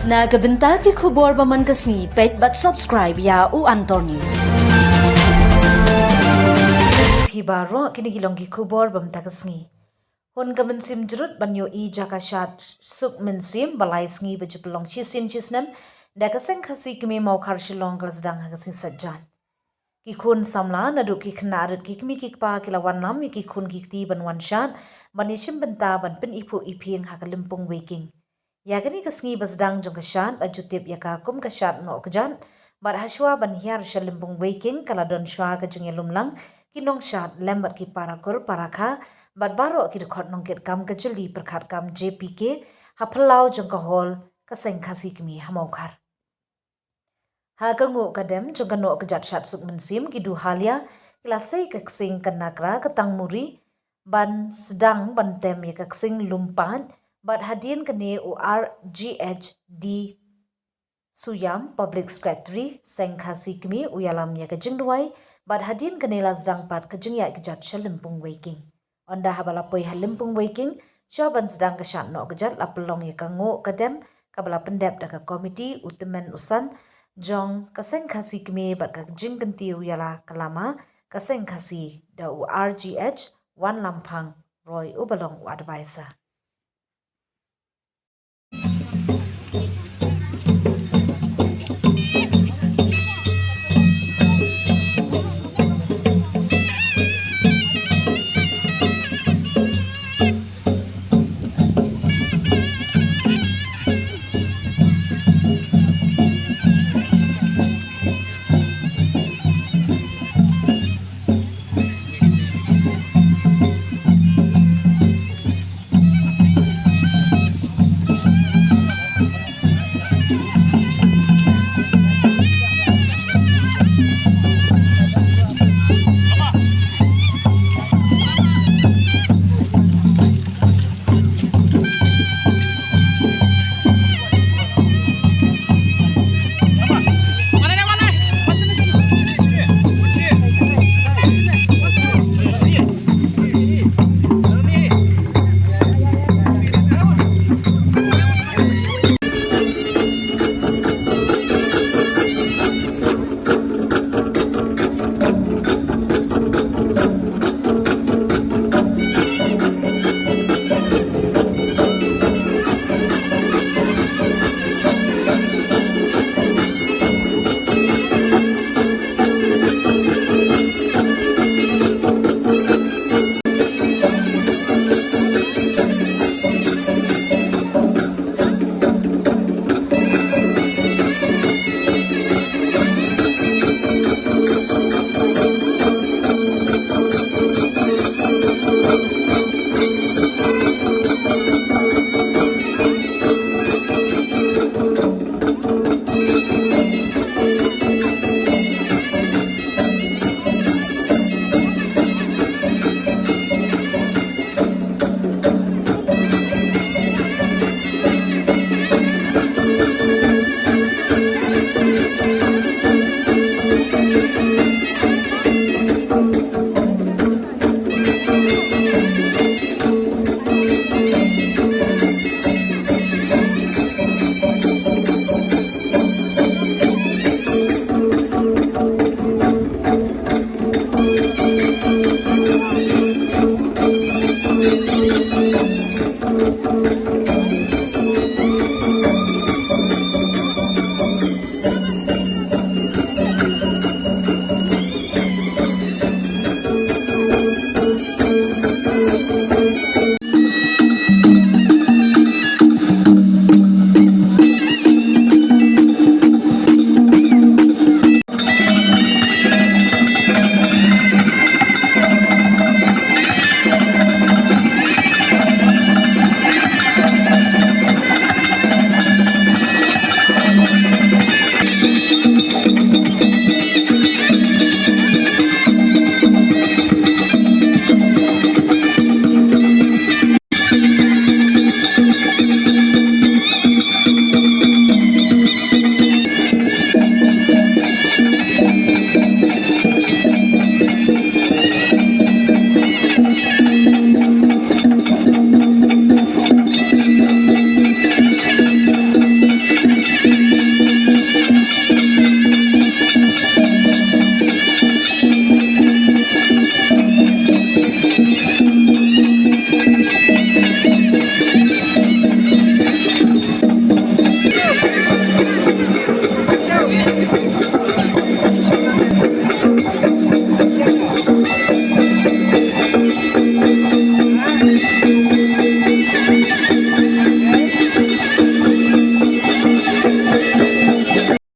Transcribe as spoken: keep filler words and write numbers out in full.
Na ka bynta ki khubor ba man ka sngi, peit bad subscribe ïa u Antor News. Phi baroh, kine ki long ki khubor ba mynta ka sngi. Hun ka mynsiem jrut ban ïohi jaka shad suk mynsiem ba lai sngi ba ju pynlong shisien shisnem da ka Seng Khasi Kmie Mawkhar Shillong ka la sdang ha ka sngi Saitjaiñ. Ki khun samla naduh ki khynnah rit ki kmie ki kpa ki la wanlam ïa ki khun ki kti ban wan shad ban ïashim bynta ban pyniphuh iphieng ha ka Lympung Weiking. Ïa kane ka sngi ba sdang jong ka shad la ju tip ïa ka kum ka shad noh kjat, bad hashwa ban hiar sha Lympung Weiking ka la don shwa ka jingïalum lang ki nongshad lem bad ki para kur para kha bad baroh ki dkhot nongkitkam ka jylli pyrkhat kam J P K ha phyllaw jong ka hall ka Seng Khasi Kmie ha Mawkhar. Ha ka nguh ka dem jong ka noh kjat shad suk mynsiem, ki Duhalia ki la sei ka ksing ka nakra ka tangmuri ban sdang ban tem ïa ka ksing lumpait, bad hadien kane u R G H D Suyam, Public Secretary Seng Khasi Kmie, u ïalam ïa ka jingduwai, bad hadien kane la sdang pat ka jingïaid kjat sha Lympung Weiking. Ynda haba la poi ha Lympung Weiking, shuwa ban sdang ka shad noh kjat la pynlong ïa ka nguh ka dem kaba la pyndep da ka komiti u tymmen u san jong ka Seng Khasi Kmie bad ka jingkyntiew ïa la ka lama ka Seng Khasi da u R G H Wanlamphang Roy uba long u advisor.